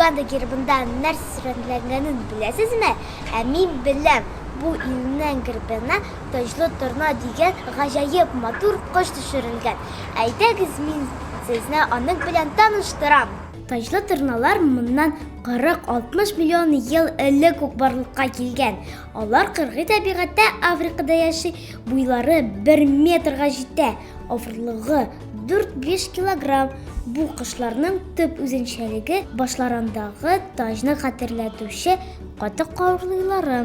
Уганда гербында нәрсә сурәтләнгәнен беләсезме? Ә мин беләм. Бу илнең гербына таҗлы торна дигән гаҗәеп матур кош төшерелгән. Әйдәгез, мин сезне аның белән таныштырам. Таҗлы торналар моннан 40-60 миллион ел элек үк барлыкка килгән. Алар кыргый табигатьтә Африкада яши, буйлары 1 метрга җитә, авырлыгы 4-5 килограмм. Бу кошларның төп үзенчәлеге башларындагы таҗны хәтерләтүче каты каурыйлары.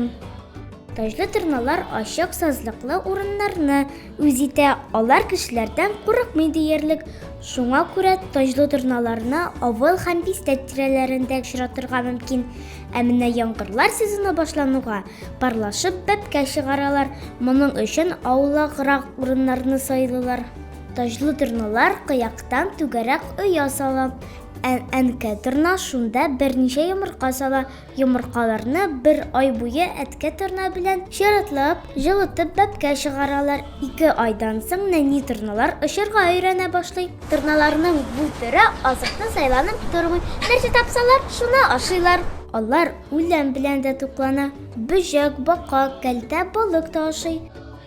Таҗлы торналар ачык сазлыклы урыннарны үз итә, алар кешеләрдән курыкмый диярлек. Шуңа күрә таҗлы торналарны авыл һәм бистә тирәләрендә очратырга мөмкин. Ә менә яңгырлар сезоны башлануга, парлашып бәбкә чыгаралар. Моның өчен аулаграк урыннарны сайлыйлар. Таҗлы торналар кыяктан түгәрәк оя сала. Ә әнкә торна шунда берничә йомырка сала. Йомыркаларны бер ай буе әткә торна белән чиратлап, җылытып бәбкә чыгаралар. Ике айдан соң нәни торналар очарга өйрәнә башлый. Торналарның бу төре азыкны сайланып тормый, нәрсә тапсалар, шуны ашыйлар. Алар үлән белән дә туклана, бөҗәк, бака, кәлтә, балык та ашый.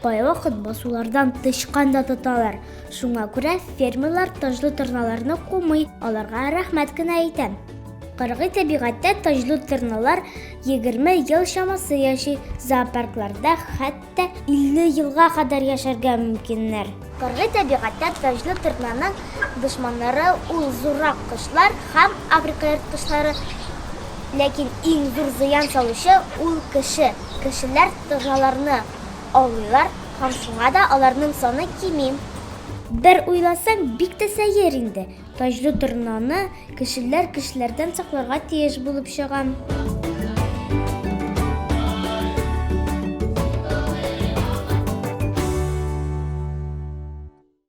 Кайвакыт басулардан тычкан да тоталар. Шуңа күрә фермерлар таҗлы торналарны кумый, аларга рәхмәт кенә әйтә. Кыргый табигатьтә таҗлы торналар 20 ел чамасы яши, зоопаркларда хәтта 50 елга кадәр яшәргә мөмкиннәр. Кыргый табигатьтә таҗлы торнаның дошманнары ул зуррак кошлар һәм Африка ерткычлары. Ләкин иң зур зыян салучы ул кеше. Кешеләр торналарны аулыйлар һәм шуңа да аларның саны кими. Бер уйласаң, бик тә сәер инде. Таҗлы торнаны кешеләр кешеләрдән сакларга тиеш булып чыга.